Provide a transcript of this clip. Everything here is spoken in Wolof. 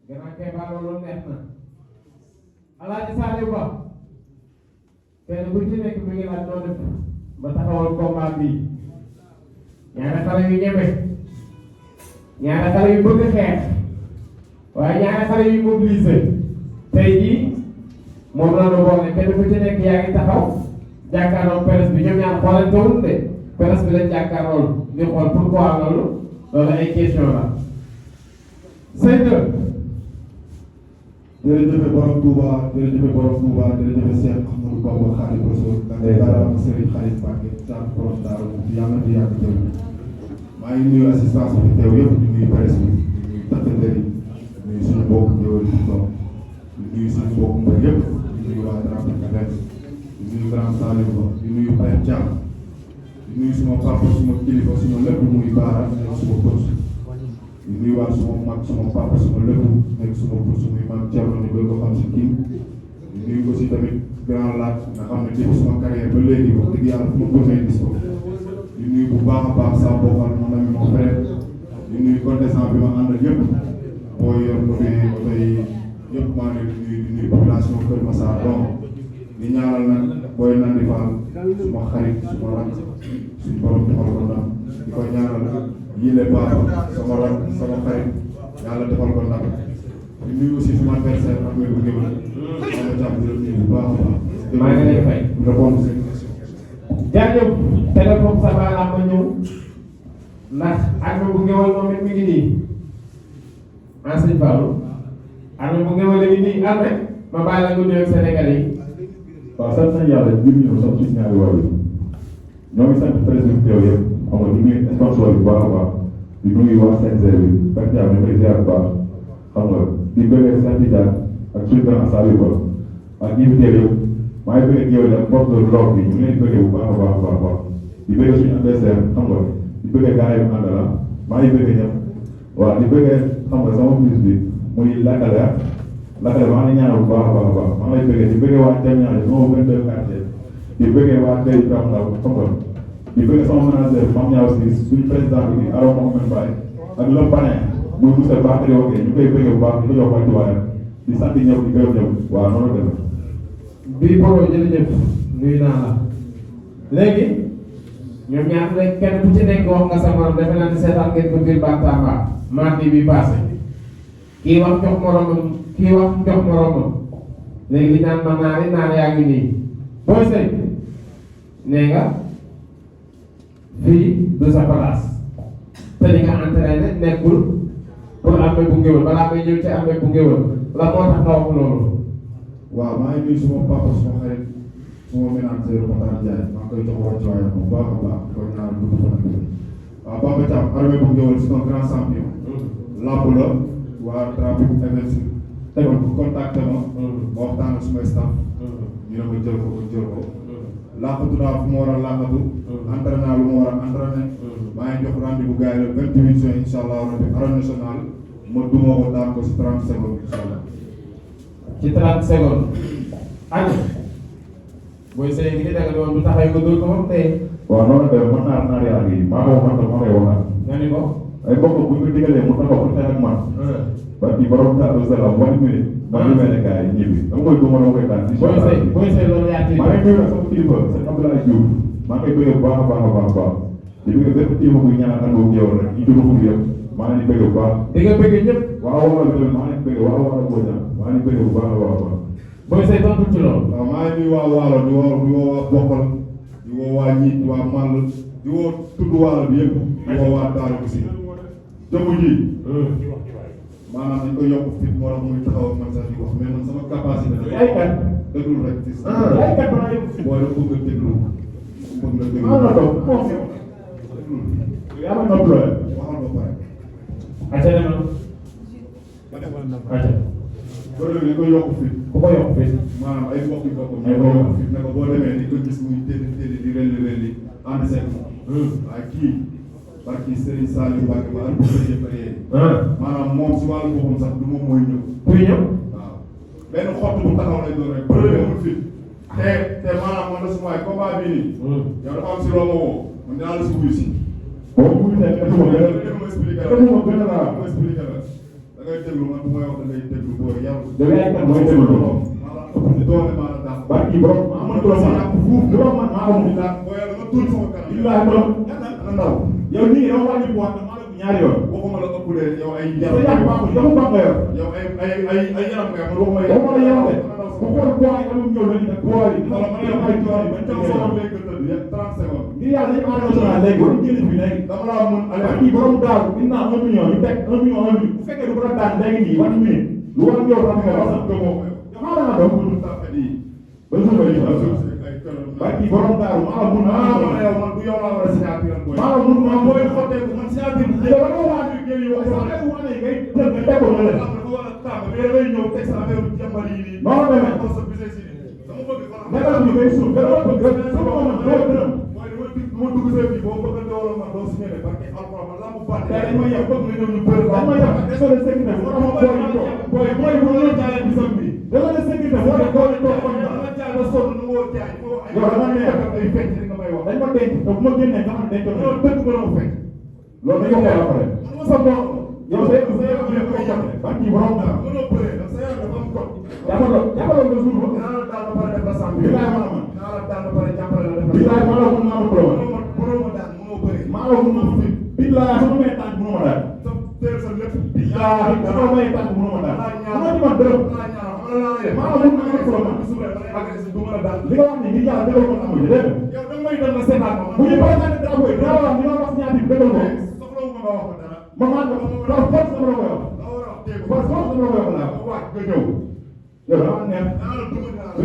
gannaaw Kéba loolu neex na Alaaji Saliou Ba kenn ku ci nekk mi ngi laaj noo def ba taxawal combat bi ñaari xale yu ñeme ñaari xale yu bëgg xeex waaye ñaari xale yu mobilisé tey jii moom la ñu boole kenn ku ci nekk yaa ngi taxaw jàkkaarloo presse bi ñoom ñaar xoolante wuñ de presse bi lañ jàkkaarlool di xool pourquoi loolu ay question la. Seydou. jërëjëf borom Touba jërëjëf borom Touba jërëjëf Cheikh Ahmadou Bamba Khadimu Rasul daara Serigne Khalid Mbacké caat borom Daaru yàlla na fi yàgg teew maa ngi nuyu assistance bi teew yëpp di nuyu presse bi di nuyu takk-der yi di nuyu suñu mbokk ñëwal di toog di nuyu suñu mbokk mbër yëpp di nuyu waa Dramé Kafet di nuyu Grand Saliou Ba di nuyu Père Thiam di nuyu suma papa suma kilifa suma lépp muy baara nekk suma coach di nuyuwaat suma mag suma papa suma lépp nekk suma coach muy mag Thierno ñu gën ko xam si kii di nuyu aussi tamit grand laat nga xam ne depuis suma carrière ba léegi wax dëgg yàlla fu ma bëggee gis ko di nuyu bu baax a baax saa bokkal mon ami mon frère di nuyu contestant bi ma àndal yëpp boo yor oto yi yëpp maa ngi leen di nuyu population Kër Massar donc di ñaanal nag booy Nandi Fall suma xarit suma rakk suñu borom defal ko ndam di ko ñaanal yile baax sama rakk sama xarit yàlla defal ko ndam di nuyu aussi suma adversaire ak bu ngéwél sama jàpp di leen nuyu bu baax a baax. maa ngi lay fay. répondre seen question. jaajëf téléphone sa baaraam ma ñëw ndax armé bu ngéwél moom it mi ngi nii enseigne Fallou armé bu ngéwél mi ngi nii armé ma bàyyi la nga nuyu Sénégal yi. waaw sant nañu yàlla jur ñu sant suñu ñaari waajur ñoo ngi sant président teew yëpp xam nga di nuyu sponsor bu baax a baax di nuyu waa CNG bi Père Thiam ñu koy ziar bu baax xam nga di bëggee Saint Tidiane ak suñu grand Saliou Ba ak ñi fi teew yëpp maa ngi bëggee yow ak porte de l'ordre bi ñu ngi leen bëggee bu baax a baax a baax a baax di bëggee suñu adversaire xam nga di bëggee gars yi àndala maa ngi bëggee ñëpp waaw di bëggee xam nga sama fils bi muy Lakale maa ngi ñaanal bu baax a baax a baax maa ngi lay bëggee di bëggee waa Diagne sama 22 quartier di bëggee waa Guèye Ibrahima Ndaw xam nga di bëggee sama manager Mame Niaw si suñu président bi di Aro Mohamed Mbaye ak le parrain muy monsieur Bakary Ogué ñu koy bëggee bu baax di ko jox wàccuwaayam di sant ñëpp di gërëm ñëpp waaw noonu la demee. bii Boro jërëjëf nuyu naa la léegi ñoom ñaar rek kenn ku ci nekk wax nga sa morom defe naa ne seetaan ngeen ko biir Bantamba mardi bi passé kii wax jox moromam kii wax jox moromam léegi li naan ma naar yaa ngi nii booy sëy nee nga fii du sa place te li nga entraîné nekkul pour armée bu ngéwël balaa may ñëw ci armée bu ngéwël la moo tax nga wax loolu. waaw maa ngi nuyu suma papa suma xarit suma ménageur Matar Ndiaye maa ngi koy jox wàccuwaayam bu baax a baax di ko ñaanal gudd fan ak wér. waaw Bamba Thiam armée bu ngéwël c'est un grand champion. làmb la waa trafic events tegoon ko contacté ma. ma waxtaan ak suma staff. ñu ne ma jël ko ba jël ko. làqatu naa fu ma war a làqatu. entraîné naa lu ma war a entraîné. maa ngi jox rendez-vous gars yi le 28 juin incha allah rabi arène nationale ma duma ko daan ko si 30 secondes incha allah. ci 30 secondes. Aliou. booy sëy gi da nga doon du taxaw nga dóor ko moom tey. waaw noonu la demee mën naa yaa ngi maa ko waxoon maa koy waxaat. nga ni ko. ay mbokk bu ñu ko digalee mu taxaw pour xeex ak man. parce que borom Daaru Salaam wàllu minute. man li may ne gars yi ñibbi dama koy duma dama koy daan. booy sëy loolu yaa tiit. maa ngi nuyu nag sama kilifa sëñ Abdoulaye Diouf maa ngi koy bëgg bu baax a baax a baax a baax di bëgg bépp kilifa buy ñaanal ànd ak yow rek ñu dugg foofu yëpp maa ngi leen di bëgg bu baax. di nga bëgg ñëpp. waaw waaw maa ngi leen di bëgg waaw waaw maa ngi bëgg bu baax a baax a baax. booy sëy tontu ci loolu. waaw maa ngi nuyu waa Waalo di woo waa Bokkal di woo waa Ñiit waa Mall di woo tudd Waalo bi yëpp di woo waa Daaru aussi jëmm ji maanaam dañ ko yokk fit moo tax muy taxaw ak man sax di wax mais man sama capacité la ay kat. déglu rek ci ay kat maa yëg. boo def bëgg a déglu bëgg nga déglu maa la toog moom yaa ma nopp loole waxal ba pare acca demal. acca. loolu dañ ko yokk fit ku ko yokk fii. maanaam ay mbokk yu bokk ñu ko yokk fit ne ko boo demee di ko gis muy téedi di relli ànd seeg waaye kii barki Serigne Saliou Mbacke ba ànd ko bëree maanaam moom si wàllu boppam sax du moom mooy ñëw kuy ñëw. waaw benn xott bu taxaw lay doon rek bëri amul fit te maanaam man la su maay combat bii nii yow dafa am si loo ma woo man dinaa la si wuyu si boo mu nekk defuma gën a ma expliqué la defuma gën a laa ma expliqué la da ngay déglu man bu may wax da ngay déglu booy yow. yow yaay kan mooy déglu loolu. doole maa la dàq. barki borom maa man turam man turam man maa ko mu dàq. booy yow da nga tuur sama kanam. billahi borom ana ndaw. yow nii yow wàññi bu wax maa la ko ñaari yoon. waxuma la ëpp de yow ay sa yaram baaxul yow baax nga yor. yow ay yaram nga man waxuma yow ma la yaram de. bu xool poids yi amul ñëw lañu ne poids yi. wala man yow ay tool yi bañ taw sama léegi nga tëdd yéen 30 secondes. ngir yàlla dañu aar national léegi waruñu génn fi léegi. dama laa mën barki borom daal bi naa 1 million ñu teg 1 million 1 million bu fekkee du ko daan léegi nii wàññi minute lu war ñëw xam nga wax sax gëmoo ko yow xaaral naa doon mënul tàppet yi ba jour ba ñu barki borom daal maa mun naa yow man du yow laa war a signature boy maa mun naa booy xotteeku man signature bi yow dama waa ñu génn yow sax ay wane ngay tënk nga teg ko na leen dafa war a tàmm mais da ngay ñëw teg sa affaire jàmbar yi nii non demee ko sa business yi dama bëgg nekkal ñu koy suuf gën a bëgg sama man doo gërëm mooy dama dugg sa bi boo bëgg a wala man doo signé parce que alquran man laa mu bànn dañ ma yeb bëgg nga ñëw ñu bëri dañ ma yeb ak désolé sécurité moo tax ma booy ñu toog booy bu ñu jaayee bisam bi désolé sécurité moo tax booy ñu toog da nga jaay ba sonn nu ngoo jaay yow dama neex ay fecc li nga may wax dañ ma denc te bu ma génnee nga xam ne denc yow dëgg ba ma fecc loolu dañ ko xool après man ma sa bopp yow sa yaram bi ko jàppe barki borom dara mënoo bëree ndax sa yaram dafa am code jàppaloo nga suuf ba dinaa la daal ba pare def la sàmm bilaay ma la man dinaa la daal ba pare jàppale la def la bilaay ma la mun naa ma problème mënoo ma daal mënoo bëree maa la mun naa fit bilaay sama may tànk mënoo ma daal sa teel sa lépp bilaay sama may tànk mënoo ma daal mënoo ci man dërëm maa la mun naa ma problème li nga wax ni ngi yàlla dëggal ko na amuñu dégg yow da nga may doon la seetaan ma bu ñu présenté drapeau yi dinaa wax li ma wax ñaati dëggal ko soxla wu ma nga wax ko dara ma maa ko par force dama la koy wax la war a wax téye ko par force dama la koy wax laa waaj nga ñëw yow dama neex naa la dugg naa la